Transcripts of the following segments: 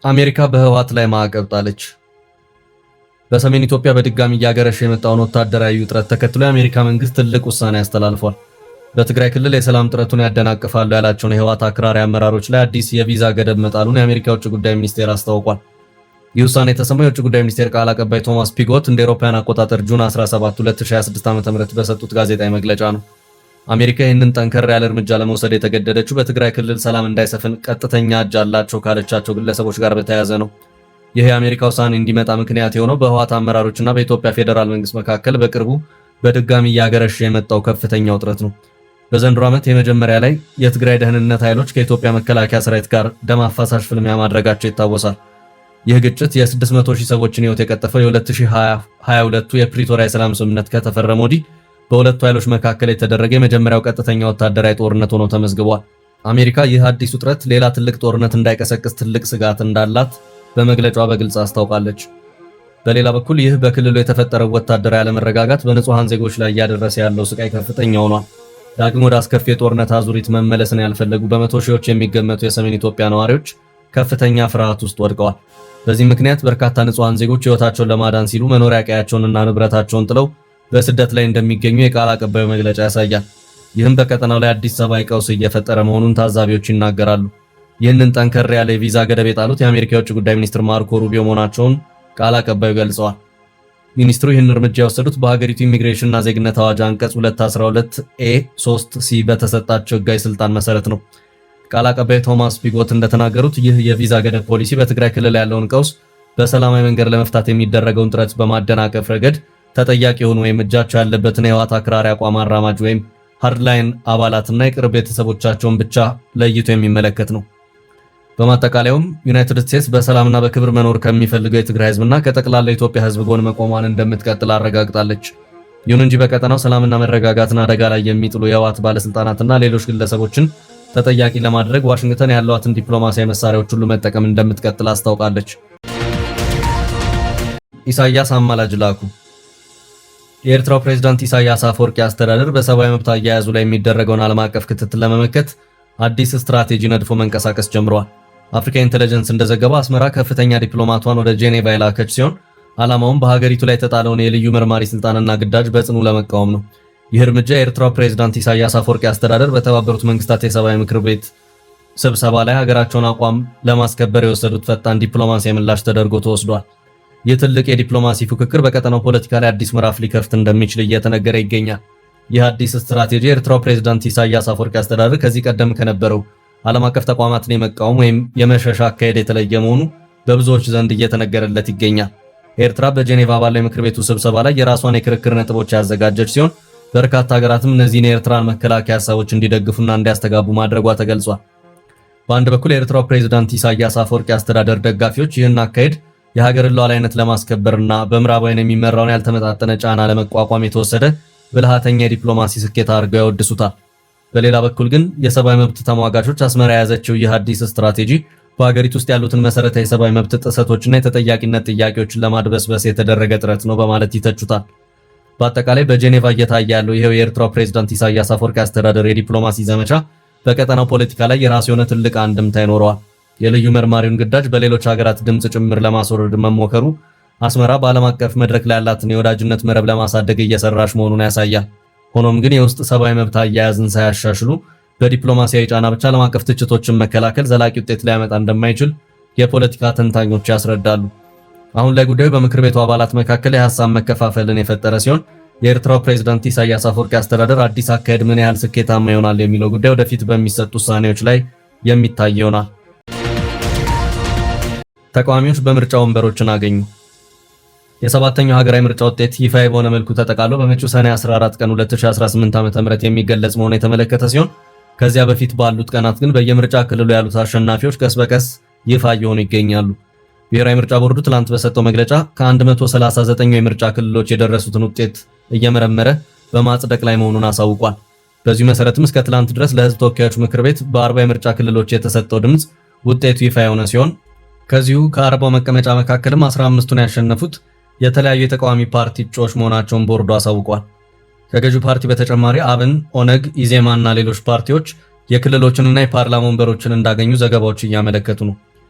አሜሪካ በህወሓት ላይ ማዕቀብ ጣለች። በሰሜን ኢትዮጵያ በድጋሚ እያገረሸ የመጣውን ወታደራዊ ውጥረት ተከትሎ የአሜሪካ መንግስት ትልቅ ውሳኔ አስተላልፏል። በትግራይ ክልል የሰላም ጥረቱን ያደናቅፋሉ ያላቸውን የህወሓት አክራሪ አመራሮች ላይ አዲስ የቪዛ ገደብ መጣሉን የአሜሪካ የውጭ ጉዳይ ሚኒስቴር አስታውቋል። ይህ ውሳኔ የተሰማው የውጭ ጉዳይ ሚኒስቴር ቃል አቀባይ ቶማስ ፒጎት እንደ አውሮፓውያን አቆጣጠር June 17 2026 ዓ.ም በሰጡት ጋዜጣዊ መግለጫ ነው። አሜሪካ ይህንን ጠንከር ያለ እርምጃ ለመውሰድ የተገደደችው በትግራይ ክልል ሰላም እንዳይሰፍን ቀጥተኛ እጅ አላቸው ካለቻቸው ግለሰቦች ጋር በተያያዘ ነው። ይህ የአሜሪካ ውሳኔ እንዲመጣ ምክንያት የሆነው በህወሓት አመራሮችና በኢትዮጵያ ፌዴራል መንግስት መካከል በቅርቡ በድጋሚ እያገረሸ የመጣው ከፍተኛ ውጥረት ነው። በዘንድሮ ዓመት የመጀመሪያ ላይ የትግራይ ደህንነት ኃይሎች ከኢትዮጵያ መከላከያ ሰራዊት ጋር ደም አፋሳሽ ፍልሚያ ማድረጋቸው ይታወሳል። ይህ ግጭት የ600 ሺህ ሰዎችን ህይወት የቀጠፈው የ2022 የፕሪቶሪያ የሰላም ስምምነት ከተፈረመ ወዲህ በሁለቱ ኃይሎች መካከል የተደረገ የመጀመሪያው ቀጥተኛ ወታደራዊ ጦርነት ሆኖ ተመዝግቧል። አሜሪካ ይህ አዲስ ውጥረት ሌላ ትልቅ ጦርነት እንዳይቀሰቅስ ትልቅ ስጋት እንዳላት በመግለጫዋ በግልጽ አስታውቃለች። በሌላ በኩል ይህ በክልሉ የተፈጠረው ወታደራዊ አለመረጋጋት በንጹሐን ዜጎች ላይ እያደረሰ ያለው ስቃይ ከፍተኛ ሆኗል። ዳግም ወደ አስከፊ የጦርነት አዙሪት መመለስን ያልፈለጉ በመቶ ሺዎች የሚገመቱ የሰሜን ኢትዮጵያ ነዋሪዎች ከፍተኛ ፍርሃት ውስጥ ወድቀዋል። በዚህ ምክንያት በርካታ ንጹሐን ዜጎች ሕይወታቸውን ለማዳን ሲሉ መኖሪያ ቀያቸውንና ንብረታቸውን ጥለው በስደት ላይ እንደሚገኙ የቃል አቀባዩ መግለጫ ያሳያል። ይህም በቀጠናው ላይ አዲስ ሰብአዊ ቀውስ እየፈጠረ መሆኑን ታዛቢዎች ይናገራሉ። ይህንን ጠንከር ያለ የቪዛ ገደብ የጣሉት የአሜሪካ የውጭ ጉዳይ ሚኒስትር ማርኮ ሩቢዮ መሆናቸውን ቃል አቀባዩ ገልጸዋል። ሚኒስትሩ ይህን እርምጃ የወሰዱት በሀገሪቱ ኢሚግሬሽንና ዜግነት አዋጅ አንቀጽ 212 A 3 C በተሰጣቸው ሕጋዊ ስልጣን መሰረት ነው። ቃል አቀባዩ ቶማስ ፒጎት እንደተናገሩት ይህ የቪዛ ገደብ ፖሊሲ በትግራይ ክልል ያለውን ቀውስ በሰላማዊ መንገድ ለመፍታት የሚደረገውን ጥረት በማደናቀፍ ረገድ ተጠያቂ የሆኑ ወይም እጃቸው ያለበትን የህወሓት አክራሪ አቋም አራማጅ ወይም hardline አባላትና የቅርብ ቤተሰቦቻቸውን ብቻ ለይቶ የሚመለከት ነው። በማጠቃለያውም ዩናይትድ ስቴትስ በሰላምና በክብር መኖር ከሚፈልገው የትግራይ ህዝብና ከጠቅላላ የኢትዮጵያ ህዝብ ጎን መቆሟን እንደምትቀጥል አረጋግጣለች። ይሁን እንጂ በቀጠናው ሰላምና መረጋጋትን አደጋ ላይ የሚጥሉ የህወሓት ባለስልጣናትና ሌሎች ግለሰቦችን ተጠያቂ ለማድረግ ዋሽንግተን ያሏትን ዲፕሎማሲያዊ መሳሪያዎች ሁሉ መጠቀም እንደምትቀጥል አስታውቃለች። ኢሳያስ አማላጅ ላኩ። የኤርትራው ፕሬዝዳንት ኢሳያስ አፈወርቂ አስተዳደር በሰብአዊ መብት አያያዙ ላይ የሚደረገውን ዓለም አቀፍ ክትትል ለመመከት አዲስ ስትራቴጂ ነድፎ መንቀሳቀስ ጀምሯል። አፍሪካ ኢንተለጀንስ እንደዘገበው አስመራ ከፍተኛ ዲፕሎማቷን ወደ ጄኔቫ የላከች ሲሆን ዓላማውም በሀገሪቱ ላይ የተጣለውን የልዩ መርማሪ ስልጣንና ግዳጅ በጽኑ ለመቃወም ነው። ይህ እርምጃ የኤርትራው ፕሬዝዳንት ኢሳያስ አፈወርቂ አስተዳደር በተባበሩት መንግስታት የሰብአዊ ምክር ቤት ስብሰባ ላይ ሀገራቸውን አቋም ለማስከበር የወሰዱት ፈጣን ዲፕሎማሲያዊ ምላሽ ተደርጎ ተወስዷል። ይህ ትልቅ የዲፕሎማሲ ፉክክር በቀጠናው ፖለቲካ ላይ አዲስ ምዕራፍ ሊከፍት እንደሚችል እየተነገረ ይገኛል። ይህ አዲስ ስትራቴጂ የኤርትራው ፕሬዝዳንት ኢሳያስ አፈወርቂ አስተዳደር ከዚህ ቀደም ከነበረው ዓለም አቀፍ ተቋማትን የመቃወም ወይም የመሸሻ አካሄድ የተለየ መሆኑ በብዙዎች ዘንድ እየተነገረለት ይገኛል። ኤርትራ በጄኔቫ ባለው የምክር ቤቱ ስብሰባ ላይ የራሷን የክርክር ነጥቦች ያዘጋጀች ሲሆን በርካታ ሀገራትም እነዚህን የኤርትራን መከላከያ ሀሳቦች እንዲደግፉና እንዲያስተጋቡ ማድረጓ ተገልጿል። በአንድ በኩል የኤርትራው ፕሬዝዳንት ኢሳያስ አፈወርቂ አስተዳደር ደጋፊዎች ይህን አካሄድ የሀገርን ሉዓላዊነት ለማስከበርና በምዕራባውያን የሚመራውን ያልተመጣጠነ ጫና ለመቋቋም የተወሰደ ብልሃተኛ የዲፕሎማሲ ስኬት አድርገው ያወድሱታል። በሌላ በኩል ግን የሰብአዊ መብት ተሟጋቾች አስመራ የያዘችው ይህ አዲስ ስትራቴጂ በሀገሪቱ ውስጥ ያሉትን መሰረታዊ የሰብአዊ መብት ጥሰቶችና የተጠያቂነት ጥያቄዎችን ለማድበስበስ የተደረገ ጥረት ነው በማለት ይተቹታል። በአጠቃላይ በጄኔቫ እየታየ ያለው ይኸው የኤርትራው ፕሬዝዳንት ኢሳያስ አፈወርቂ አስተዳደር የዲፕሎማሲ ዘመቻ በቀጠናው ፖለቲካ ላይ የራሱ የሆነ ትልቅ አንድምታ ይኖረዋል። የልዩ መርማሪውን ግዳጅ በሌሎች ሀገራት ድምፅ ጭምር ለማስወረድ መሞከሩ አስመራ በዓለም አቀፍ መድረክ ላይ ያላትን የወዳጅነት መረብ ለማሳደግ እየሰራች መሆኑን ያሳያል። ሆኖም ግን የውስጥ ሰብአዊ መብት አያያዝን ሳያሻሽሉ በዲፕሎማሲያዊ ጫና ብቻ ዓለም አቀፍ ትችቶችን መከላከል ዘላቂ ውጤት ሊያመጣ እንደማይችል የፖለቲካ ተንታኞች ያስረዳሉ። አሁን ላይ ጉዳዩ በምክር ቤቱ አባላት መካከል የሀሳብ መከፋፈልን የፈጠረ ሲሆን የኤርትራው ፕሬዝዳንት ኢሳያስ አፈወርቂ አስተዳደር አዲስ አካሄድ ምን ያህል ስኬታማ ይሆናል የሚለው ጉዳይ ወደፊት በሚሰጡ ውሳኔዎች ላይ የሚታይ ይሆናል። ተቃዋሚዎች በምርጫ ወንበሮችን አገኙ። የሰባተኛው ሀገራዊ ምርጫ ውጤት ይፋ በሆነ መልኩ ተጠቃሎ በመጪው ሰኔ 14 ቀን 2018 ዓ.ም የሚገለጽ መሆኑ የተመለከተ ሲሆን ከዚያ በፊት ባሉት ቀናት ግን በየምርጫ ክልሉ ያሉት አሸናፊዎች ቀስ በቀስ ይፋ እየሆኑ ይገኛሉ። ብሔራዊ ምርጫ ቦርዱ ትላንት በሰጠው መግለጫ ከ139 የምርጫ ክልሎች የደረሱትን ውጤት እየመረመረ በማጽደቅ ላይ መሆኑን አሳውቋል። በዚሁ መሰረትም እስከ ትላንት ድረስ ለሕዝብ ተወካዮች ምክር ቤት በ40 የምርጫ ክልሎች የተሰጠው ድምፅ ውጤቱ ይፋ የሆነ ሲሆን ከዚሁ ከ40 መቀመጫ መካከልም 15ቱን ያሸነፉት የተለያዩ የተቃዋሚ ፓርቲ እጩዎች መሆናቸውን ቦርዱ አሳውቋል። ከገዢው ፓርቲ በተጨማሪ አብን፣ ኦነግ፣ ኢዜማ እና ሌሎች ፓርቲዎች የክልሎችንና የፓርላማ ወንበሮችን እንዳገኙ ዘገባዎች እያመለከቱ ነው።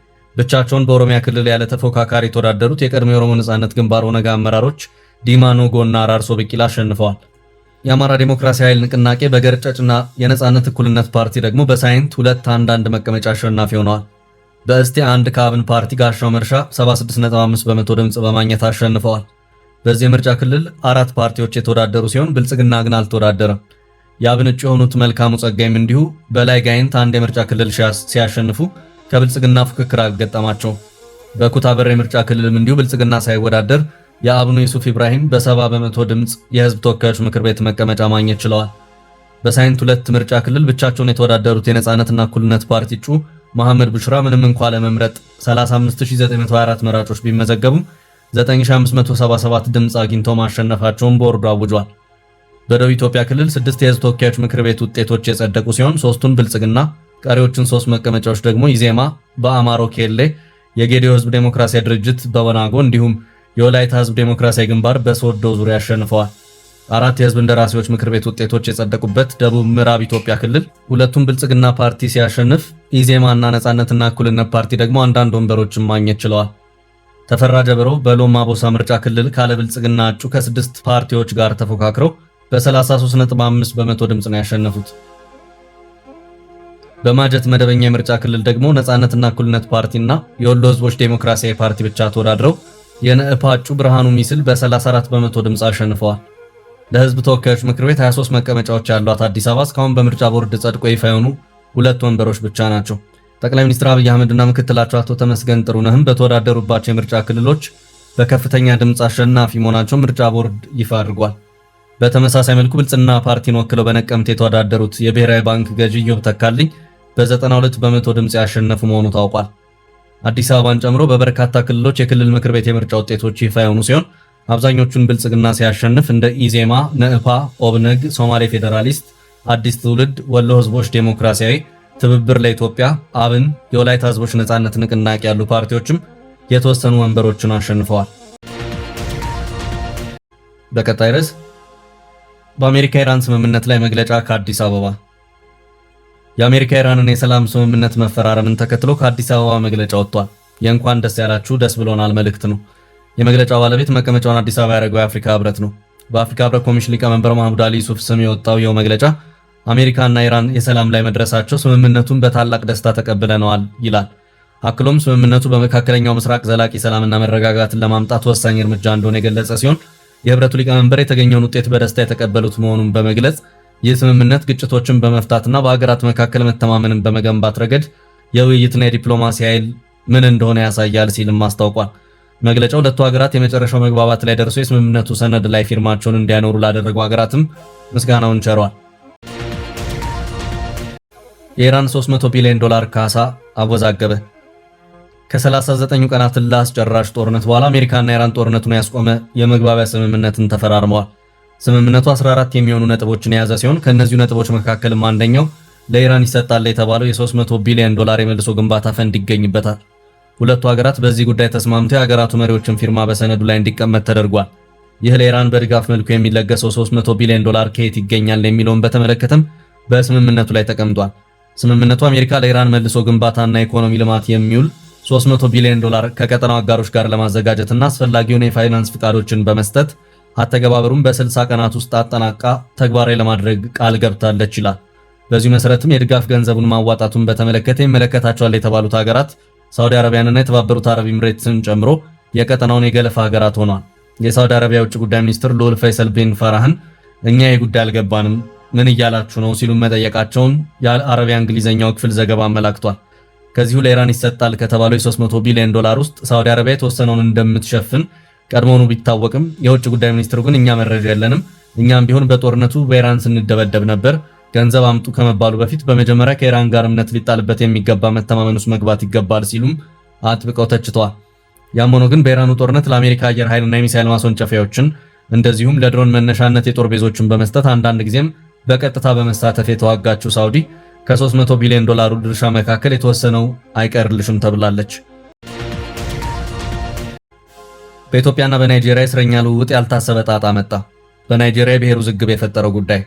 ብቻቸውን በኦሮሚያ ክልል ያለ ተፎካካሪ የተወዳደሩት የቀድሞ የኦሮሞ ነጻነት ግንባር ኦነግ አመራሮች ዲማ ኖጎና አራርሶ ቢቂላ አሸንፈዋል። የአማራ ዴሞክራሲ ኃይል ንቅናቄ በገርጨጭና የነጻነት እኩልነት ፓርቲ ደግሞ በሳይንት ሁለት አንዳንድ መቀመጫ አሸናፊ ሆነዋል። በእስቴ አንድ ከአብን ፓርቲ ጋሻው መርሻ 76.5% ድምፅ በማግኘት አሸንፈዋል። በዚህ የምርጫ ክልል አራት ፓርቲዎች የተወዳደሩ ሲሆን ብልጽግና ግን አልተወዳደረም። የአብን እጩ የሆኑት መልካሙ ጸጋይም እንዲሁ በላይ ጋይንት አንድ የምርጫ ክልል ሲያሸንፉ ከብልጽግና ፉክክር አልገጠማቸው። በኩታበር የምርጫ ክልልም እንዲሁ ብልጽግና ሳይወዳደር የአብኑ ዩሱፍ ኢብራሂም በ70% ድምፅ የህዝብ ተወካዮች ምክር ቤት መቀመጫ ማግኘት ችለዋል። በሳይንት ሁለት ምርጫ ክልል ብቻቸውን የተወዳደሩት የነጻነትና እኩልነት ፓርቲ እጩ መሐመድ ቡሽራ ምንም እንኳ ለመምረጥ 35924 መራጮች ቢመዘገቡም 9577 ድምፅ አግኝተው ማሸነፋቸውን ቦርዱ አውጇል። በደቡብ ኢትዮጵያ ክልል ስድስት የህዝብ ተወካዮች ምክር ቤት ውጤቶች የጸደቁ ሲሆን ሶስቱን ብልጽግና፣ ቀሪዎቹን ሶስት መቀመጫዎች ደግሞ ኢዜማ በአማሮ ኬሌ፣ የጌዲዮ ህዝብ ዴሞክራሲያዊ ድርጅት በወናጎ እንዲሁም የወላይታ ህዝብ ዴሞክራሲያዊ ግንባር በሶዶ ዙሪያ አሸንፈዋል። አራት የህዝብ እንደራሴዎች ምክር ቤት ውጤቶች የጸደቁበት ደቡብ ምዕራብ ኢትዮጵያ ክልል ሁለቱም ብልጽግና ፓርቲ ሲያሸንፍ ኢዜማና ነጻነትና እኩልነት ፓርቲ ደግሞ አንዳንድ ወንበሮችን ማግኘት ችለዋል። ተፈራ ጀበሮ በሎማ ቦሳ ምርጫ ክልል ካለ ብልጽግና እጩ ከስድስት ፓርቲዎች ጋር ተፎካክረው በ33.5% ድምፅ ነው ያሸነፉት። በማጀት መደበኛ የምርጫ ክልል ደግሞ ነጻነትና እኩልነት ፓርቲና የወሎ ህዝቦች ዴሞክራሲያዊ ፓርቲ ብቻ ተወዳድረው የነእፓ እጩ ብርሃኑ ሚስል በ34% ድምፅ አሸንፈዋል። ለህዝብ ተወካዮች ምክር ቤት 23 መቀመጫዎች ያሏት አዲስ አበባ እስካሁን በምርጫ ቦርድ ጸድቆ ይፋ የሆኑ ሁለት ወንበሮች ብቻ ናቸው። ጠቅላይ ሚኒስትር አብይ አህመድና ምክትላቸው አቶ ተመስገን ጥሩነህም በተወዳደሩባቸው የምርጫ ክልሎች በከፍተኛ ድምፅ አሸናፊ መሆናቸው ምርጫ ቦርድ ይፋ አድርጓል። በተመሳሳይ መልኩ ብልጽግና ፓርቲን ወክለው በነቀምት የተወዳደሩት የብሔራዊ ባንክ ገዢ ኢዮብ ተካልኝ በ92% ድምፅ ያሸነፉ መሆኑ ታውቋል። አዲስ አበባን ጨምሮ በበርካታ ክልሎች የክልል ምክር ቤት የምርጫ ውጤቶች ይፋ የሆኑ ሲሆን አብዛኞቹን ብልጽግና ሲያሸንፍ እንደ ኢዜማ፣ ነእፓ፣ ኦብነግ፣ ሶማሌ ፌዴራሊስት፣ አዲስ ትውልድ፣ ወሎ ህዝቦች ዴሞክራሲያዊ ትብብር ለኢትዮጵያ፣ አብን፣ የወላይታ ህዝቦች ነጻነት ንቅናቄ ያሉ ፓርቲዎችም የተወሰኑ ወንበሮችን አሸንፈዋል። በቀጣይ ርዕስ በአሜሪካ ኢራን ስምምነት ላይ መግለጫ ከአዲስ አበባ። የአሜሪካ ኢራንን የሰላም ስምምነት መፈራረምን ተከትሎ ከአዲስ አበባ መግለጫ ወጥቷል። የእንኳን ደስ ያላችሁ ደስ ብሎናል መልእክት ነው። የመግለጫው ባለቤት መቀመጫውን አዲስ አበባ ያደረገው የአፍሪካ ህብረት ነው። በአፍሪካ ህብረት ኮሚሽን ሊቀመንበር ማህሙድ አሊ ዩሱፍ ስም የወጣው ይኸው መግለጫ አሜሪካና ኢራን የሰላም ላይ መድረሳቸው ስምምነቱን በታላቅ ደስታ ተቀብለነዋል ይላል። አክሎም ስምምነቱ በመካከለኛው ምስራቅ ዘላቂ ሰላምና መረጋጋትን ለማምጣት ወሳኝ እርምጃ እንደሆነ የገለጸ ሲሆን የህብረቱ ሊቀመንበር የተገኘውን ውጤት በደስታ የተቀበሉት መሆኑን በመግለጽ ይህ ስምምነት ግጭቶችን በመፍታትና በሀገራት መካከል መተማመንን በመገንባት ረገድ የውይይትና የዲፕሎማሲ ኃይል ምን እንደሆነ ያሳያል ሲልም አስታውቋል። መግለጫው ሁለቱ ሀገራት የመጨረሻው መግባባት ላይ ደርሶ የስምምነቱ ሰነድ ላይ ፊርማቸውን እንዲያኖሩ ላደረጉ ሀገራትም ምስጋናውን ቸሯል። የኢራን 300 ቢሊዮን ዶላር ካሳ አወዛገበ። ከ39 ቀናት እልህ አስጨራሽ ጦርነት በኋላ አሜሪካና ኢራን ጦርነቱን ያስቆመ የመግባቢያ ስምምነትን ተፈራርመዋል። ስምምነቱ 14 የሚሆኑ ነጥቦችን የያዘ ሲሆን ከእነዚሁ ነጥቦች መካከልም አንደኛው ለኢራን ይሰጣል የተባለው የ300 ቢሊዮን ዶላር የመልሶ ግንባታ ፈንድ ይገኝበታል። ሁለቱ ሀገራት በዚህ ጉዳይ ተስማምተው የሀገራቱ መሪዎችን ፊርማ በሰነዱ ላይ እንዲቀመጥ ተደርጓል። ይህ ለኢራን በድጋፍ መልኩ የሚለገሰው 300 ቢሊዮን ዶላር ከየት ይገኛል የሚለውን በተመለከተም በስምምነቱ ላይ ተቀምጧል። ስምምነቱ አሜሪካ ለኢራን መልሶ ግንባታና ኢኮኖሚ ልማት የሚውል 300 ቢሊዮን ዶላር ከቀጠናው አጋሮች ጋር ለማዘጋጀትና አስፈላጊውን የፋይናንስ ፍቃዶችን በመስጠት አተገባበሩን በ60 ቀናት ውስጥ አጠናቃ ተግባራዊ ለማድረግ ቃል ገብታለች ይላል። በዚሁ መሰረትም የድጋፍ ገንዘቡን ማዋጣቱን በተመለከተ ይመለከታቸዋል የተባሉት ሀገራት ሳውዲ አረቢያንና የተባበሩት አረብ ኤምሬትስን ጨምሮ የቀጠናውን የገልፍ ሀገራት ሆኗል። የሳውዲ አረቢያ የውጭ ጉዳይ ሚኒስትር ልዑል ፈይሰል ቢን ፈርሃን እኛ የጉዳይ አልገባንም ምን እያላችሁ ነው ሲሉ መጠየቃቸውን የአረቢያ እንግሊዘኛው ክፍል ዘገባ አመላክቷል። ከዚሁ ለኢራን ይሰጣል ከተባለው የ300 ቢሊዮን ዶላር ውስጥ ሳውዲ አረቢያ የተወሰነውን እንደምትሸፍን ቀድሞውኑ ቢታወቅም የውጭ ጉዳይ ሚኒስትሩ ግን እኛ መረጃ የለንም፣ እኛም ቢሆን በጦርነቱ በኢራን ስንደበደብ ነበር፣ ገንዘብ አምጡ ከመባሉ በፊት በመጀመሪያ ከኢራን ጋር እምነት ሊጣልበት የሚገባ መተማመን ውስጥ መግባት ይገባል ሲሉም አጥብቀው ተችተዋል። ያም ሆኖ ግን በኢራኑ ጦርነት ለአሜሪካ አየር ኃይልና የሚሳይል ማስወንጨፊያዎችን እንደዚሁም ለድሮን መነሻነት የጦር ቤዞችን በመስጠት አንዳንድ ጊዜም በቀጥታ በመሳተፍ የተዋጋችው ሳውዲ ከ300 ቢሊዮን ዶላሩ ድርሻ መካከል የተወሰነው አይቀርልሽም ተብላለች። በኢትዮጵያና በናይጄሪያ የእስረኛ ልውውጥ ያልታሰበ ጣጣ መጣ። በናይጄሪያ የብሔር ውዝግብ የፈጠረው ጉዳይ።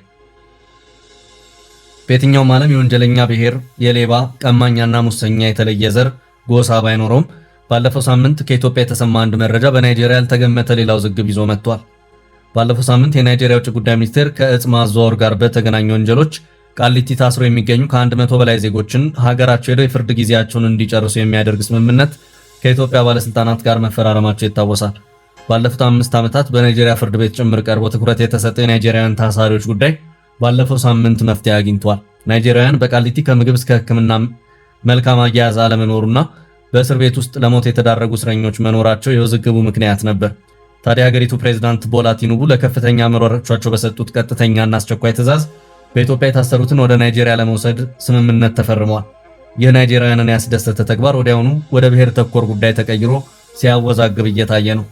በየትኛውም ዓለም የወንጀለኛ ብሔር፣ የሌባ ቀማኛና ሙሰኛ የተለየ ዘር ጎሳ ባይኖረውም ባለፈው ሳምንት ከኢትዮጵያ የተሰማ አንድ መረጃ በናይጄሪያ ያልተገመተ ሌላ ውዝግብ ይዞ መጥቷል። ባለፈው ሳምንት የናይጄሪያ ውጭ ጉዳይ ሚኒስቴር ከእጽ ማዘዋወር ጋር በተገናኙ ወንጀሎች ቃሊቲ ታስረው የሚገኙ ከ100 በላይ ዜጎችን ሀገራቸው ሄደው የፍርድ ጊዜያቸውን እንዲጨርሱ የሚያደርግ ስምምነት ከኢትዮጵያ ባለስልጣናት ጋር መፈራረማቸው ይታወሳል። ባለፉት 5 ዓመታት በናይጄሪያ ፍርድ ቤት ጭምር ቀርቦ ትኩረት የተሰጠው የናይጄሪያውያን ታሳሪዎች ጉዳይ ባለፈው ሳምንት መፍትሄ አግኝቷል። ናይጄሪያውያን በቃሊቲ ከምግብ እስከ ሕክምና መልካም አያያዝ አለመኖሩና በእስር ቤት ውስጥ ለሞት የተዳረጉ እስረኞች መኖራቸው የውዝግቡ ምክንያት ነበር። ታዲያ ሀገሪቱ ፕሬዝዳንት ቦላ ቲኑቡ ለከፍተኛ አመራሮቻቸው በሰጡት ቀጥተኛና አስቸኳይ ትዕዛዝ በኢትዮጵያ የታሰሩትን ወደ ናይጄሪያ ለመውሰድ ስምምነት ተፈርሟል። ይህ ናይጄሪያውያንን ያስደሰተ ተግባር ወዲያውኑ ወደ ብሔር ተኮር ጉዳይ ተቀይሮ ሲያወዛግብ እየታየ ነው።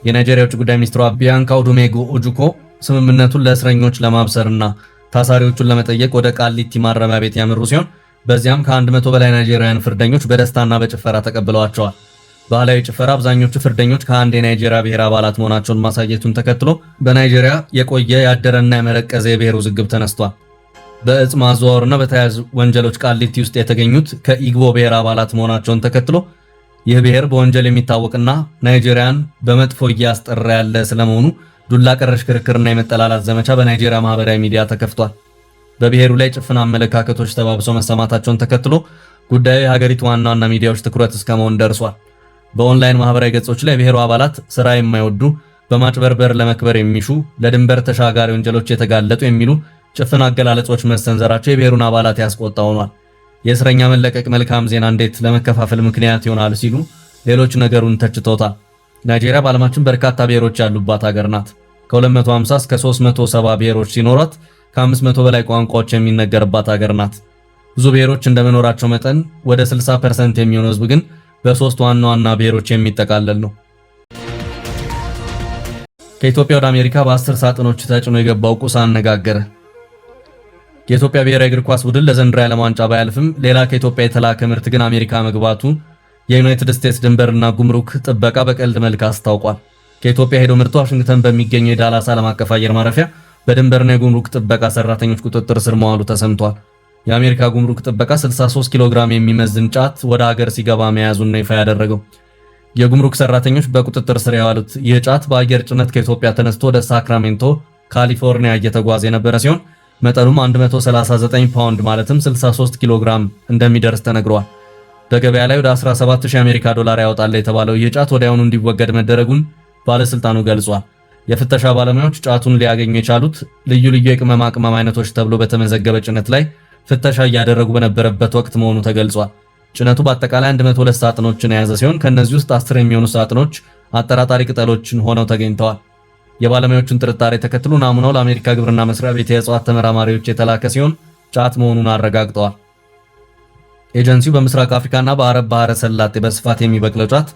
የናይጄሪያ የውጭ ጉዳይ ሚኒስትሯ ቢያንካ ኦዱሜጎ ኦጁኮ ስምምነቱን ለእስረኞች ለማብሰርና ታሳሪዎቹን ለመጠየቅ ወደ ቃሊቲ ማረሚያ ቤት ያመሩ ሲሆን፣ በዚያም ከ100 በላይ ናይጄሪያውያን ፍርደኞች በደስታና በጭፈራ ተቀብለዋቸዋል። ባህላዊ ጭፈራ አብዛኞቹ ፍርደኞች ከአንድ የናይጄሪያ ብሔር አባላት መሆናቸውን ማሳየቱን ተከትሎ በናይጄሪያ የቆየ፣ ያደረና የመረቀዘ የብሔር ውዝግብ ተነስቷል። በእጽ ማዘዋወርና በተያያዙ ወንጀሎች ቃሊቲ ውስጥ የተገኙት ከኢግቦ ብሔር አባላት መሆናቸውን ተከትሎ ይህ ብሔር በወንጀል የሚታወቅና ናይጄሪያን በመጥፎ እያስጠራ ያለ ስለመሆኑ ዱላ ቀረሽ ክርክርና የመጠላላት ዘመቻ በናይጄሪያ ማህበራዊ ሚዲያ ተከፍቷል። በብሔሩ ላይ ጭፍን አመለካከቶች ተባብሰው መሰማታቸውን ተከትሎ ጉዳዩ የሀገሪቱ ዋና ዋና ሚዲያዎች ትኩረት እስከመሆን ደርሷል። በኦንላይን ማህበራዊ ገጾች ላይ የብሔሩ አባላት ስራ የማይወዱ፣ በማጭበርበር ለመክበር የሚሹ፣ ለድንበር ተሻጋሪ ወንጀሎች የተጋለጡ የሚሉ ጭፍን አገላለጾች መሰንዘራቸው የብሔሩን አባላት ያስቆጣ ሆኗል። የእስረኛ መለቀቅ መልካም ዜና እንዴት ለመከፋፈል ምክንያት ይሆናል ሲሉ ሌሎች ነገሩን ተችተውታል። ናይጄሪያ በዓለማችን በርካታ ብሔሮች ያሉባት ሀገር ናት። ከ250 እስከ 370 ብሔሮች ሲኖሯት ከ500 በላይ ቋንቋዎች የሚነገርባት ሀገር ናት። ብዙ ብሔሮች እንደመኖራቸው መጠን ወደ 60% የሚሆነው ህዝብ ግን በሶስት ዋና ዋና ብሔሮች የሚጠቃለል ነው። ከኢትዮጵያ ወደ አሜሪካ በ10 ሳጥኖች ተጭኖ የገባው ቁስ አነጋገረ። የኢትዮጵያ ብሔራዊ እግር ኳስ ቡድን ለዘንድሮ የዓለም ዋንጫ ባያልፍም ሌላ ከኢትዮጵያ የተላከ ምርት ግን አሜሪካ መግባቱ የዩናይትድ ስቴትስ ድንበርና ጉምሩክ ጥበቃ በቀልድ መልክ አስታውቋል። ከኢትዮጵያ ሄዶ ምርቱ ዋሽንግተን በሚገኘው የዳላስ ዓለም አቀፍ አየር ማረፊያ በድንበርና የጉምሩክ ጥበቃ ሰራተኞች ቁጥጥር ስር መዋሉ ተሰምቷል። የአሜሪካ ጉምሩክ ጥበቃ 63 ኪሎ ግራም የሚመዝን ጫት ወደ ሀገር ሲገባ መያዙን ነው ይፋ ያደረገው። የጉምሩክ ሰራተኞች በቁጥጥር ስር ያዋሉት ይህ ጫት በአየር ጭነት ከኢትዮጵያ ተነስቶ ወደ ሳክራሜንቶ ካሊፎርኒያ እየተጓዘ የነበረ ሲሆን መጠኑም 139 ፓውንድ ማለትም 63 ኪሎ ግራም እንደሚደርስ ተነግሯል። በገበያ ላይ ወደ 17000 የአሜሪካ ዶላር ያወጣል የተባለው ይህ ጫት ወዲያውኑ እንዲወገድ መደረጉን ባለስልጣኑ ገልጿል። የፍተሻ ባለሙያዎች ጫቱን ሊያገኙ የቻሉት ልዩ ልዩ የቅመማ ቅመም አይነቶች ተብሎ በተመዘገበ ጭነት ላይ ፍተሻ እያደረጉ በነበረበት ወቅት መሆኑ ተገልጿል። ጭነቱ በአጠቃላይ 102 ሳጥኖችን የያዘ ሲሆን ከእነዚህ ውስጥ 10 የሚሆኑ ሳጥኖች አጠራጣሪ ቅጠሎችን ሆነው ተገኝተዋል። የባለሙያዎቹን ጥርጣሬ ተከትሎ ናሙናው ለአሜሪካ ግብርና መስሪያ ቤት የእጽዋት ተመራማሪዎች የተላከ ሲሆን ጫት መሆኑን አረጋግጠዋል። ኤጀንሲው በምስራቅ አፍሪካና በአረብ ባህረ ሰላጤ በስፋት የሚበቅለው ጫት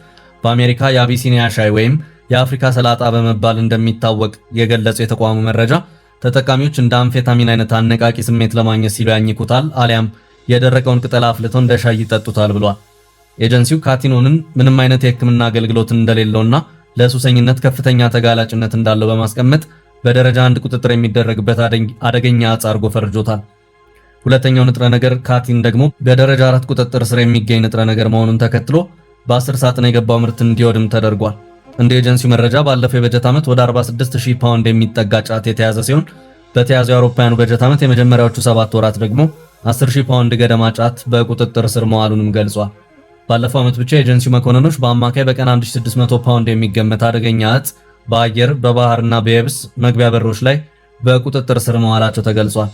በአሜሪካ የአቢሲኒያ ሻይ ወይም የአፍሪካ ሰላጣ በመባል እንደሚታወቅ የገለጸው የተቋሙ መረጃ ተጠቃሚዎች እንደ አምፌታሚን አይነት አነቃቂ ስሜት ለማግኘት ሲሉ ያኝኩታል አሊያም የደረቀውን ቅጠል አፍልተው እንደ ሻይ ይጠጡታል ብሏል። ኤጀንሲው ካቲኖንን ምንም አይነት የሕክምና አገልግሎት እንደሌለውና ለሱሰኝነት ከፍተኛ ተጋላጭነት እንዳለው በማስቀመጥ በደረጃ አንድ ቁጥጥር የሚደረግበት አደገኛ እጽ አድርጎ ፈርጆታል። ሁለተኛው ንጥረ ነገር ካቲን ደግሞ በደረጃ 4 ቁጥጥር ስር የሚገኝ ንጥረ ነገር መሆኑን ተከትሎ በ10 ሳጥን የገባው ምርት እንዲወድም ተደርጓል። እንደ ኤጀንሲው መረጃ ባለፈው የበጀት ዓመት ወደ 46000 ፓውንድ የሚጠጋ ጫት የተያዘ ሲሆን በተያዘው የአውሮፓውያኑ በጀት ዓመት የመጀመሪያዎቹ 7 ወራት ደግሞ 10000 ፓውንድ ገደማ ጫት በቁጥጥር ስር መዋሉንም ገልጿል። ባለፈው ዓመት ብቻ የኤጀንሲው መኮንኖች በአማካይ በቀን 1600 ፓውንድ የሚገመት አደገኛ እጽ በአየር፣ በባህርና በየብስ መግቢያ በሮች ላይ በቁጥጥር ስር መዋላቸው ተገልጿል።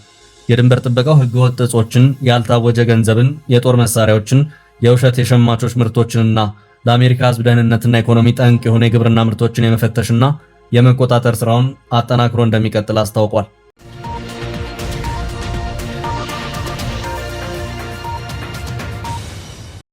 የድንበር ጥበቃው ህገወጥ እጾችን፣ ያልታወጀ ገንዘብን፣ የጦር መሳሪያዎችን፣ የውሸት የሸማቾች ምርቶችንና ለአሜሪካ ህዝብ ደህንነትና ኢኮኖሚ ጠንቅ የሆነ የግብርና ምርቶችን የመፈተሽና የመቆጣጠር ስራውን አጠናክሮ እንደሚቀጥል አስታውቋል።